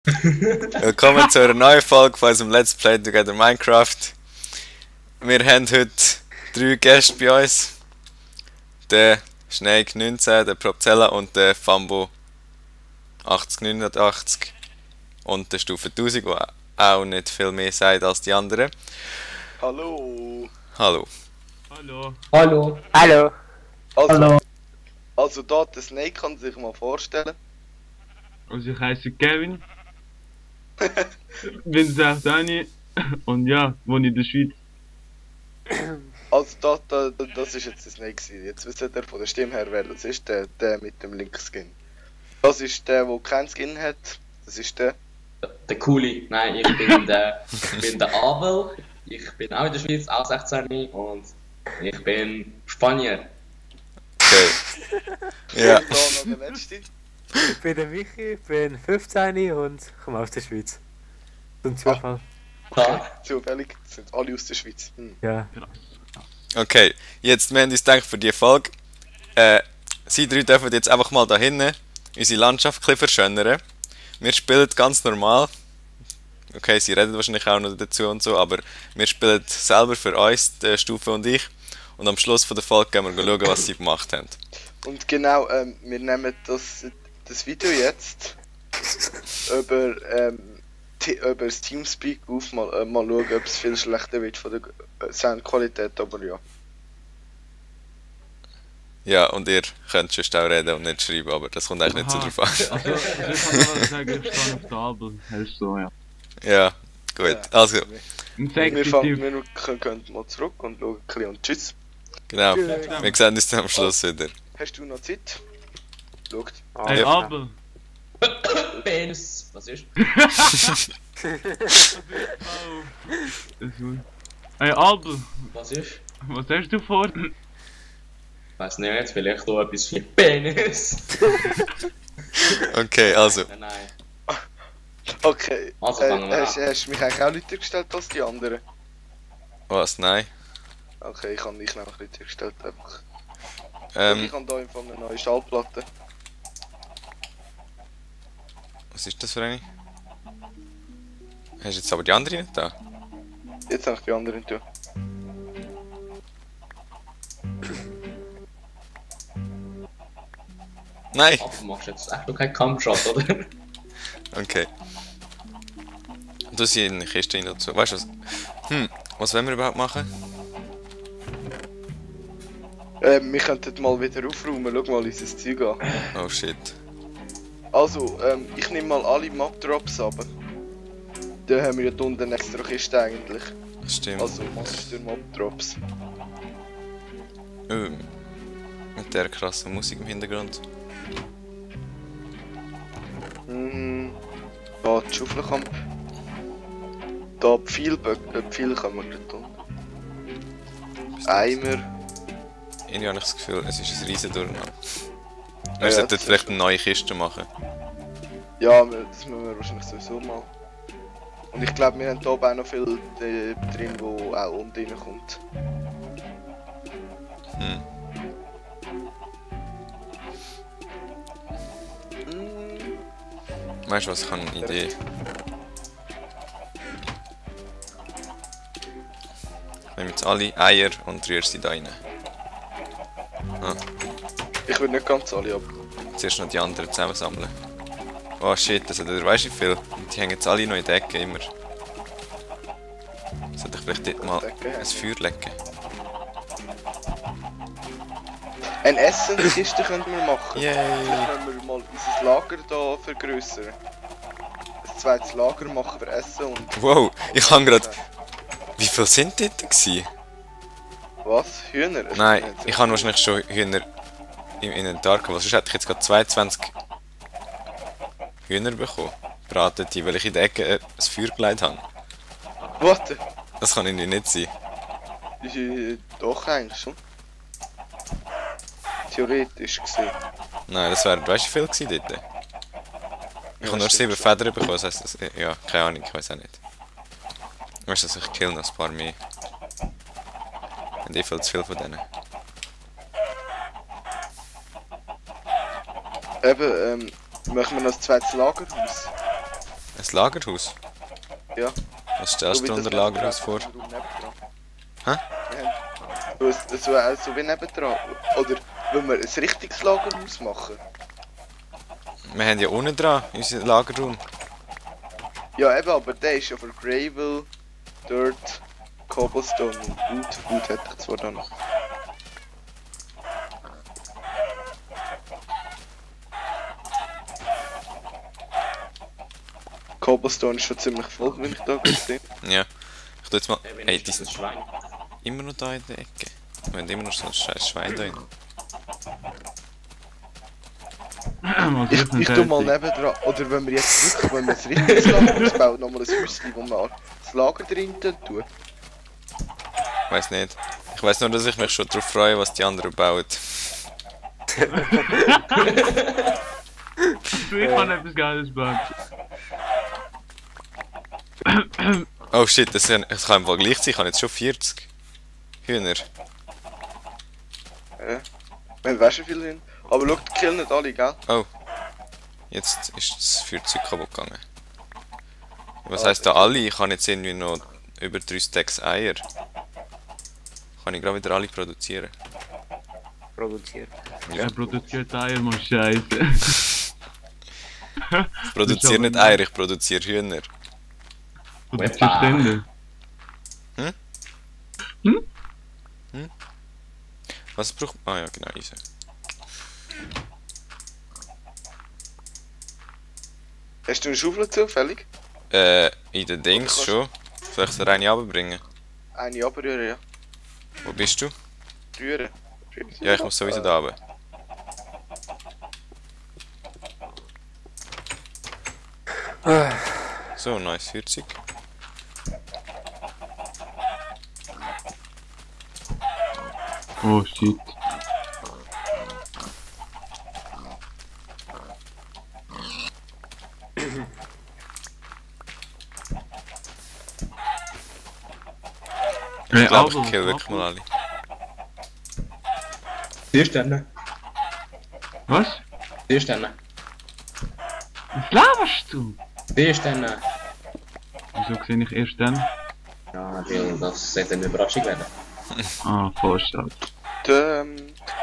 Willkommen zu einer neuen Folge von unserem Let's Play Together Minecraft. Wir haben heute 3 Gäste bei uns. Der Snake 19, der Propzella und der Fambo 8089. Und der Stufe 1000, der auch nicht viel mehr sagt als die anderen. Hallo. Hallo. Hallo. Hallo. Hallo. Also, Hallo. also da, der Snake kann sich mal vorstellen. Also ich heiße Kevin. Bin 16 und ja, wohne in der Schweiz. Also das ist jetzt der Snake gewesen. Jetzt wisst ihr von der Stimme her, wer das ist, der mit dem Link-Skin. Das ist der keinen Skin hat. Das ist der. Der Coole. Nein, ich bin der Abel. Ich bin auch in der Schweiz, auch 16 und ich bin Spanier. Okay. Ja. Und da noch der letzte. Ich bin der Michi, ich bin 15 und komme aus der Schweiz. Zum Zufall. Zufällig sind alle aus der Schweiz. Ja. Okay, jetzt wir haben uns gedacht für die Folge. Sie drei dürfen jetzt einfach mal da hinten unsere Landschaft ein bisschen verschönern. Wir spielen ganz normal. Okay, sie reden wahrscheinlich auch noch dazu und so, aber wir spielen selber für uns, die Stufe und ich. Und am Schluss von der Folge gehen wir schauen, was sie gemacht haben. Und genau, wir nehmen das Video jetzt über das Teamspeak auf, mal schauen, ob es viel schlechter wird von der Soundqualität, aber ja. Ja, und ihr könnt schon auch reden und nicht schreiben, aber das kommt eigentlich nicht so drauf an. Also ich kann nur sagen, ich stehe auf der Abel. Hältst du, ja. Ja, gut. Also, Und Wir können mal zurück und schauen ein bisschen und tschüss. genau. Wir sehen uns dann am Schluss wieder. Hast du noch Zeit? Schaut. Hey Ja. Abel! Penis. Was ist? Das ist gut. Hey Abel! Was ist? Was hast du vor? Weiß nicht, vielleicht auch etwas für Penis. Okay, also. Nein. Okay. Also fangen wir an. Hast du mich eigentlich auch lauter gestellt als die anderen? Was? Nein. Okay, ich habe dich nämlich lauter gestellt einfach. Ich Ähm, habe hier einfach eine neue Schallplatte. was ist das für eine? Hast du jetzt aber die andere nicht da? Jetzt habe ich die anderen tun. Nein! Aber du machst jetzt echt noch keinen Kampfshot, oder? Okay. Und du sie in die Kiste rein dazu. Weißt du was? Was wollen wir überhaupt machen? Wir könnten mal wieder aufräumen, schau mal unser Zeug an. Oh shit. Also, ich nehme mal alle Mob-Drops ab. Da haben wir ja unten eine extra Kiste eigentlich. Das stimmt. Also Monster Mob-Drops. Mit der krassen Musik im Hintergrund. Da die Schaufel kann. Da die Pfeil kann man nicht tun. Eimer. Irgendwie habe ich das Gefühl, es ist ein riesen Durcheinander. Ja, Wir sollten das ist vielleicht eine neue Kiste machen. Ja, das müssen wir wahrscheinlich sowieso mal. Und ich glaube, wir haben hier oben auch noch viel drin, wo auch unten reinkommt. Weißt du was, ich habe eine Idee. Ich nehme jetzt alle Eier und rühre sie da rein. Ich will nicht ganz alle ab. Zuerst noch die anderen zusammensammeln. Oh shit, das hat er weißt du wie viel? Die hängen jetzt alle noch in der Ecke immer. Sollte ich vielleicht dort mal ein Feuer legen? Eine Essenskiste könnten wir machen. Yay! Vielleicht können wir mal unser Lager hier vergrößern. Ein zweites Lager machen für Essen und... Wow, ich habe gerade... Wie viel sind dort gewesen? Was? Hühner? Nein, ich habe wahrscheinlich schon Hühner im Inventar gehabt. Sonst hätte ich jetzt gerade 22 Hühner bekommen. Braten die, weil ich in der Ecke ein Feuer gelegt habe. Warte! Das kann irgendwie nicht sein. Doch eigentlich schon. Theoretisch gesehen. Nein, das wäre, weißt du, wie viel gewesen dort? Ich habe nur 7 Federn bekommen, das heisst, das, ja, keine Ahnung, ich weiß auch nicht. Weißt du, ich kill noch ein paar mehr. Und ich viel zu viel von denen. Eben, machen wir noch ein zweites Lagerhaus. Ein Lagerhaus? Ja. Was stellst wie du das unter Lagerhaus vor? nebendran. Hä? Wir haben so wie nebendran. Oder wenn wir ein richtiges Lagerhaus machen. Wir haben ja unten dran unseren Lagerraum. Ja eben, aber der ist ja für Gravel, Dirt, Cobblestone und Wood. Wood hätte ich zwar da noch. Cobblestone ist schon ziemlich voll, wenn ich da gerade sehe. Ja. Ich tu jetzt mal... Wenn Ey, ich die das sind Schwein. immer noch da in der Ecke. Wir haben immer noch so ein scheiß Schwein da drin. Was Ich, ist denn ich tu mal fertig? nebendran. Oder wenn wir jetzt wirklich, wenn wir ein richtiges Lagerhaus bauen, nochmal ein Häuschen, wo wir das Lager drin tun. Weiß nicht. Ich weiß nur, dass ich mich schon darauf freue, was die anderen bauen. Ich kann etwas Geiles bauen. Oh shit, das kann im Fall gleich sein. Ich habe jetzt schon 40 Hühner. Ja. Wir haben schon viel hin. Aber schau, die killen nicht alle, gell? Oh. Jetzt ist das Feuerzeug kaputt gegangen. Was heisst da alle? Ich habe jetzt irgendwie noch über 3 Stacks Eier. Kann ich gerade wieder alle produzieren. Produziert. Er produziert Eier, man Scheiße. Ich produziere nicht Eier, ich produziere Hühner. Produzierst Wepa. Hände. Was braucht man? Ah ja, genau, Eisen. Hast du eine Schaufel zufällig? In den Dings schon. Soll ich dir eine runterbringen? Eine abrühren, ja. Wo bist du? Rühren. Ja, ich muss sowieso da runter. So, nice 40. Oh shit. Ich glaube, ich kill wirklich mal alle. Siehst du denn? Was? Siehst du denn? Was laberst du? Siehst du denn? Wieso sehe ich erst dann? Ja, weil das sollte eine Überraschung werden. Ah, voll schade.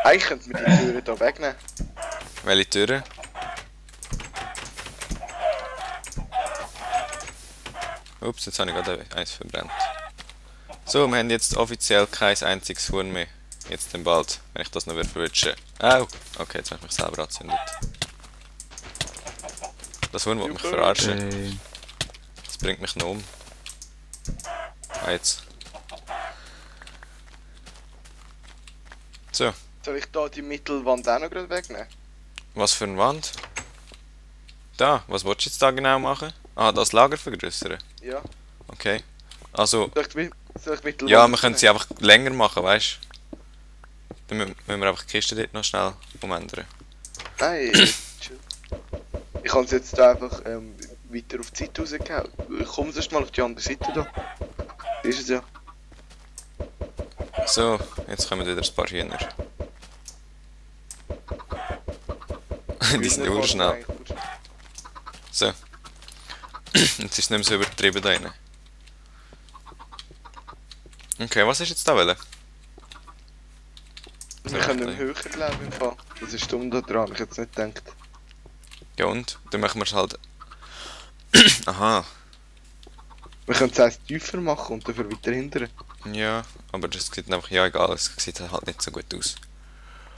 Eigentlich könnten wir die Türen hier wegnehmen. Welche Türen? Ups, jetzt habe ich gerade eins verbrannt. So, wir haben jetzt offiziell kein einziges Huhn mehr. Jetzt dann bald, wenn ich das noch verwutschen. Au! Okay, jetzt habe ich mich selber angezündet. Das Huhn will mich verarschen. Das bringt mich noch um. Ah, jetzt. So, Soll ich da die Mittelwand auch noch gerade wegnehmen? was für eine Wand? Da, was willst du jetzt da genau machen? Ah, das Lager vergrößern. Ja. Okay. Also, Soll ich Mittelwand ja, wir können sie einfach länger machen, weißt du? Dann müssen wir einfach die Kiste dort noch schnell umändern. Nein, chill. Ich kann es jetzt da einfach weiter auf die Seite rausgehauen. Ich komme sonst mal auf die andere Seite da. Da ist es ja. So, jetzt kommen wieder ein paar Hühner. Die sind ja schnell. So. Jetzt ist es nicht mehr so übertrieben da rein. Okay, was ist jetzt da wollen? Wir können im höher leben im Fall. Das ist dumm da dran, ich hätte es nicht gedacht. Ja und? Dann machen wir es halt... Aha. Wir können es erst tiefer machen und dafür weiter hindern. Ja, aber das sieht einfach... Ja, egal, es sieht halt nicht so gut aus.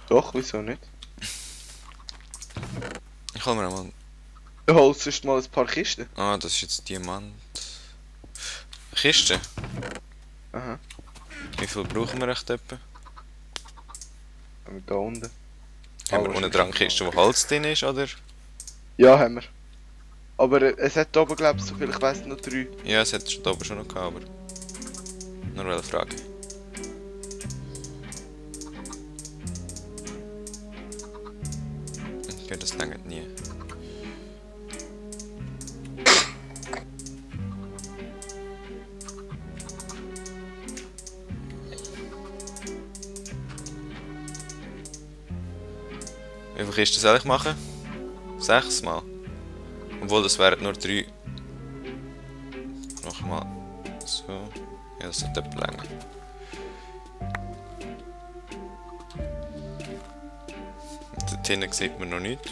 Doch, wieso nicht? Ich hol mir mal... Du holst sonst mal ein paar Kisten. Ah, das ist jetzt Diamant... Kiste? Aha. Wie viel brauchen wir echt etwa? Haben wir da unten. Haben wir unten dran Kiste, wo Holz drin ist, oder? Ja, haben wir. Aber es hat oben, glaube ich, so viel, ich weiss noch 3. Ja, es hat schon da oben schon noch gehabt, aber... Nur eine Frage. Okay, das langt nie. Wie viele Kisten soll ich machen? 6 mal. Obwohl, das wären nur 3 Ja, das sollte etwa länger. Dort hinten sieht man noch nichts.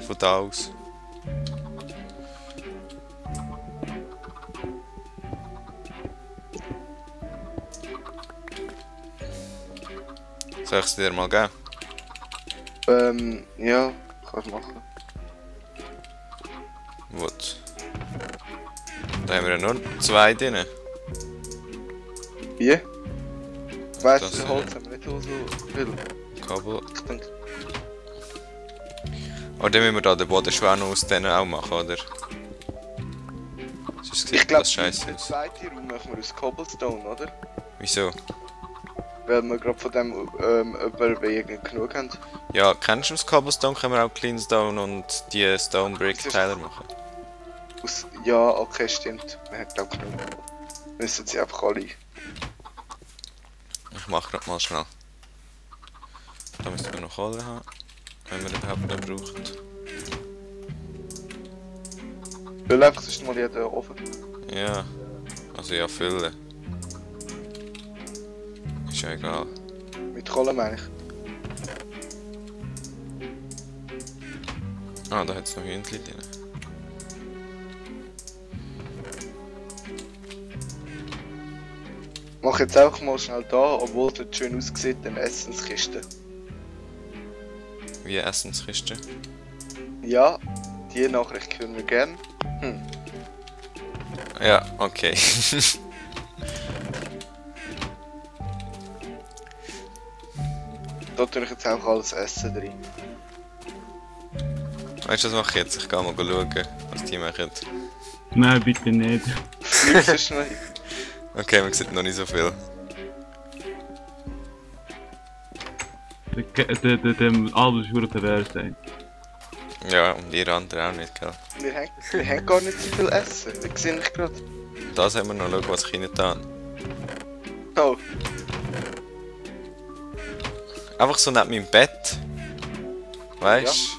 Von da aus. Soll ich es dir mal geben? Ja, kannst du machen. Gut. Da haben wir ja nur 2 drin. Wie? Weißt Das, du, Holz haben wir nicht so viel. Kabel. Ich denke, Aber dann müssen wir da den Bodenschwer noch aus denen auch machen, oder? Sonst sieht ich glaube, das scheiße den aus. zweiten Raum machen wir aus Cobblestone, oder? Wieso? Weil wir gerade von dem Überwegen genug haben. Ja, kennst du aus Cobblestone können wir auch Cleanstone und die Stone Brick Teile machen. Ja, okay, stimmt. Wir haben glaube genug. Müssen sie einfach alle. Ich mach grad mal schnell. Da müssen wir noch Kohle haben, wenn wir überhaupt nicht braucht. Füll einfach sonst mal jeden Ofen. Ja, also ja, füllen. Ist ja egal. Mit Kohle meine ich. Ah, da hat es noch Hühnchen drin. Mach jetzt auch mal schnell da, obwohl es schön aussieht, eine Essenskiste. Wie eine Essenskiste. Ja, die Nachricht können wir gern. Ja, okay. Da tue ich jetzt auch alles Essen drin. Weißt du, was mache ich jetzt? Ich gehe mal schauen, was die machen. Nein, bitte nicht. Nichts ist nicht. Okay, man sieht noch nicht so viel. Dem Albus würde pervers sein. Ja, und ihr anderen auch nicht, gell? Wir haben gar nicht so viel Essen. Das sehe ich gerade. Da sehen wir noch, schauen, was ich rein tue. Oh, Einfach so neben meinem Bett. Weißt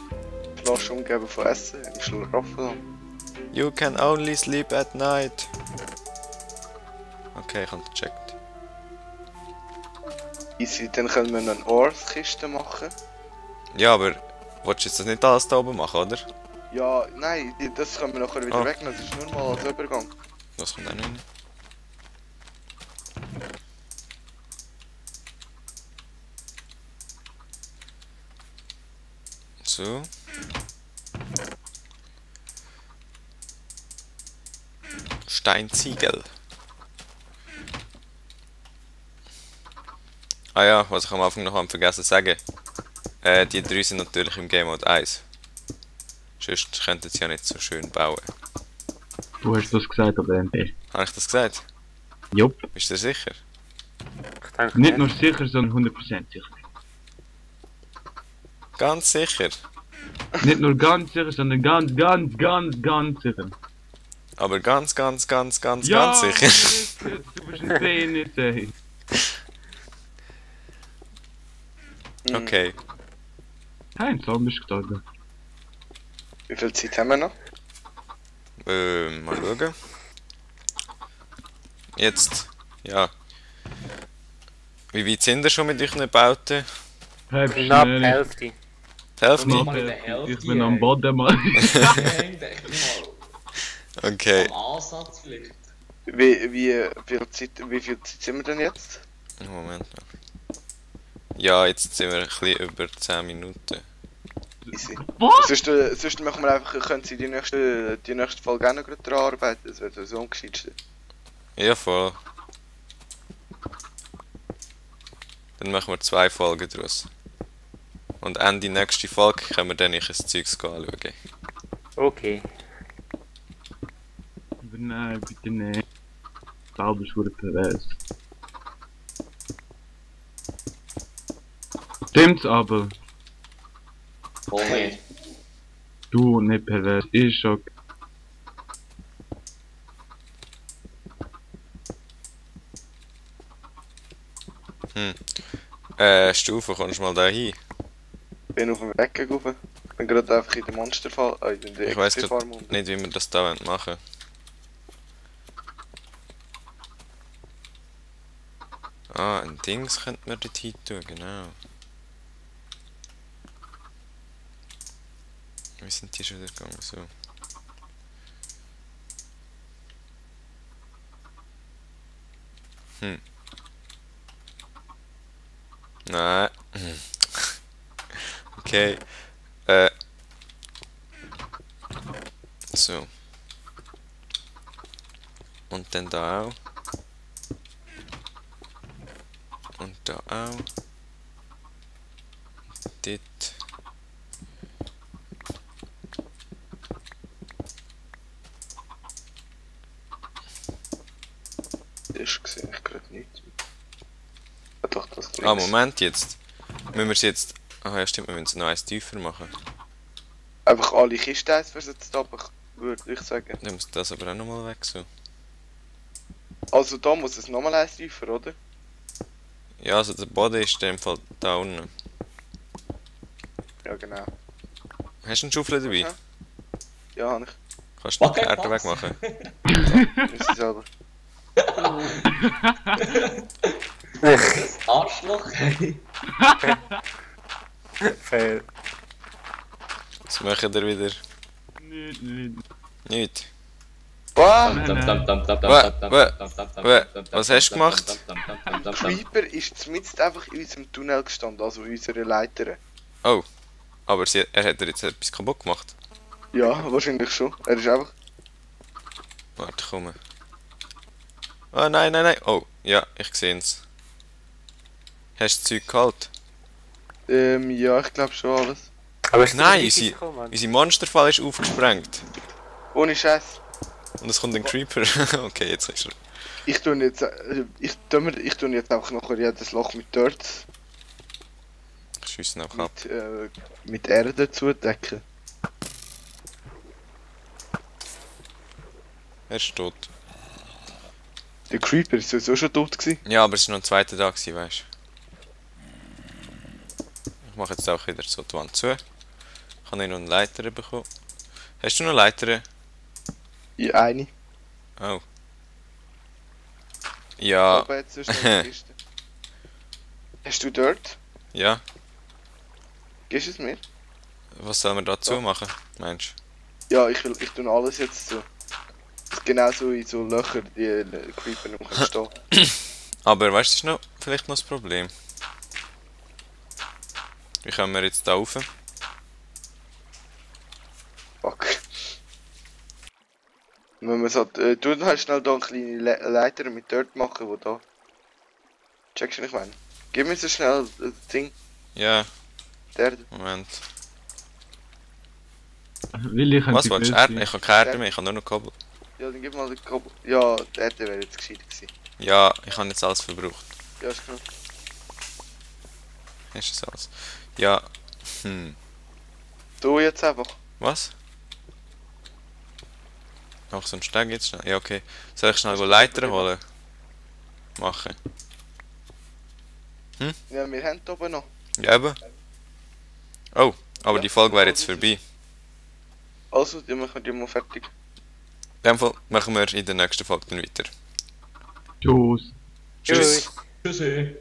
die Flasche umgeben von Essen im Schlaraffen. You can only sleep at night. Okay, ich habe gecheckt. Easy, dann können wir eine Ore-Kiste machen. Ja, aber willst du jetzt das nicht alles da oben machen, oder? Ja, nein, das können wir nachher wieder Ah. wegnehmen. Das ist nur mal als Übergang. Was kommt auch noch rein? So. Steinziegel. Ah ja, was ich am Anfang noch vergessen zu sagen. Die 3 sind natürlich im Game Mode 1. Sonst könnten sie ja nicht so schön bauen. Du hast das gesagt, aber MP. Habe ich das gesagt? Jupp. Bist du dir sicher? Ich denke Nicht nur sicher, sondern 100% sicher. Ganz sicher. Nicht nur ganz sicher, sondern ganz sicher. Aber ganz sicher. Du bist ein Zehn, nicht 10. Okay. Kein Zaun bist gestorben. Wie viel Zeit haben wir noch? Mal schauen. Jetzt, ja. Wie weit sind ihr schon mit euren Bauten? Halb knapp schnell. Hälfte. Die Hälfte? Noch mal in der Hälfte, Ich bin am Boden, Mann. Häng dich mal. Okay. Am Ansatz vielleicht. Wie viel Zeit sind wir denn jetzt? Moment noch. Ja, jetzt sind wir ein bisschen über 10 Minuten. Easy. Was? Sonst machen wir einfach, können Sie die nächste Folge auch noch gerade daran arbeiten. Das wäre so am gescheitsten. Ja, voll. Dann machen wir 2 Folgen daraus. Und Ende nächste Folge können wir dann ein Zeugs anschauen. Okay. Aber nein, bitte nicht. Der Albus wurde pervers. Stimmt's aber. Voll nicht. Du nicht pervers. Ist okay. Stufe, kommst du mal da hin? Bin auf dem Weg gegenüber. Bin gerade einfach in der Monsterfall. In der Ich weiss XP-Farm grad nicht, wie wir das da machen wollen. Ah, ein Dings könnte man dort hin tun, genau. Wie sind die schon wieder gegangen? So. Nein. Okay. So. Und dann da auch. Und da auch. Dort. Das sehe ich gerade nicht. Ah, doch, das links. Ah, Moment jetzt. Müssen wir es jetzt... Ah ja, stimmt, wir müssen es noch eins tiefer machen. Einfach alle Kisten eins versetzt, aber würde ich sagen. Dann muss das aber auch nochmal weg, so. Also da muss es nochmal eins tiefer, oder? Ja, also der Boden ist in dem Fall da unten. Ja, genau. Hast du einen Schaufel dabei? Ja. Ja, habe ich. Kannst du die Okay, Erde pass. wegmachen? Müsste ich selber. Das Arschloch. Fail. Was machen wir wieder? Nicht. Nicht. Wow! Was hast du gemacht? Der Creeper ist mitten einfach in unserem Tunnel gestanden, also in unserer Leiter. Oh. Aber er hat jetzt etwas kaputt gemacht. Ja, wahrscheinlich schon. Er ist einfach... Warte, komm. Oh nein, nein, nein. Oh, ja, ich sehe es. Hast du das Zeug geholt? Ja, ich glaube schon alles. Aber ist Nein, das unsere, gekommen, Mann? unsere Monsterfall ist aufgesprengt. Ohne Scheiß. Und es kommt ein Creeper. Okay, jetzt ist er. Ich tue jetzt... ich tue jetzt einfach nachher jedes Loch mit Dirt, Schiessen auch ab. mit Erde zudecken. Er ist tot. Der Creeper ist sowieso schon tot gewesen. Ja, aber es war noch ein zweiter Tag, weißt du. Ich mache jetzt auch wieder so die Wand zu. Ich habe noch eine Leiter bekommen. Hast du noch Leiter? Ja, eine. Oh. Ja, Aber jetzt ist noch eine Kiste. Hast du Dirt? ja. Gibst du es mir? Was soll man dazu machen, meinst Ja, ich tue alles jetzt so. Das genau so in so Löcher, die Creeper noch stehen. du? Aber weißt du, das ist noch vielleicht noch das Problem. Wie kommen wir jetzt da rauf? Fuck. Wenn man so, du dann halt schnell da eine kleine Leiter mit Dirt machen, wo da. Checkst du, was ich meine? Gib mir so schnell das Ding, Ja, der. Moment. Will ich Was willst du? Erde? Ich habe keine Erde mehr, ich habe nur noch Kobbel. Ja, dann gib mal den Kabel. Ja, der Erde wäre jetzt gescheit gewesen. Ja, ich habe jetzt alles verbraucht. Ja, ist klar. Ist das alles? Ja. Du jetzt einfach. Was? Noch so ein Steg jetzt schnell? Ja, okay. Soll ich schnell Leiter holen? Machen. Ja, wir haben da oben noch. Ja, eben. Oh, aber Ja, die Folge wäre jetzt das ist- vorbei. Also, die machen die mal fertig. In dem Fall machen wir in der nächsten Folge dann weiter. Tschüss. Tschüss. Tschüssi.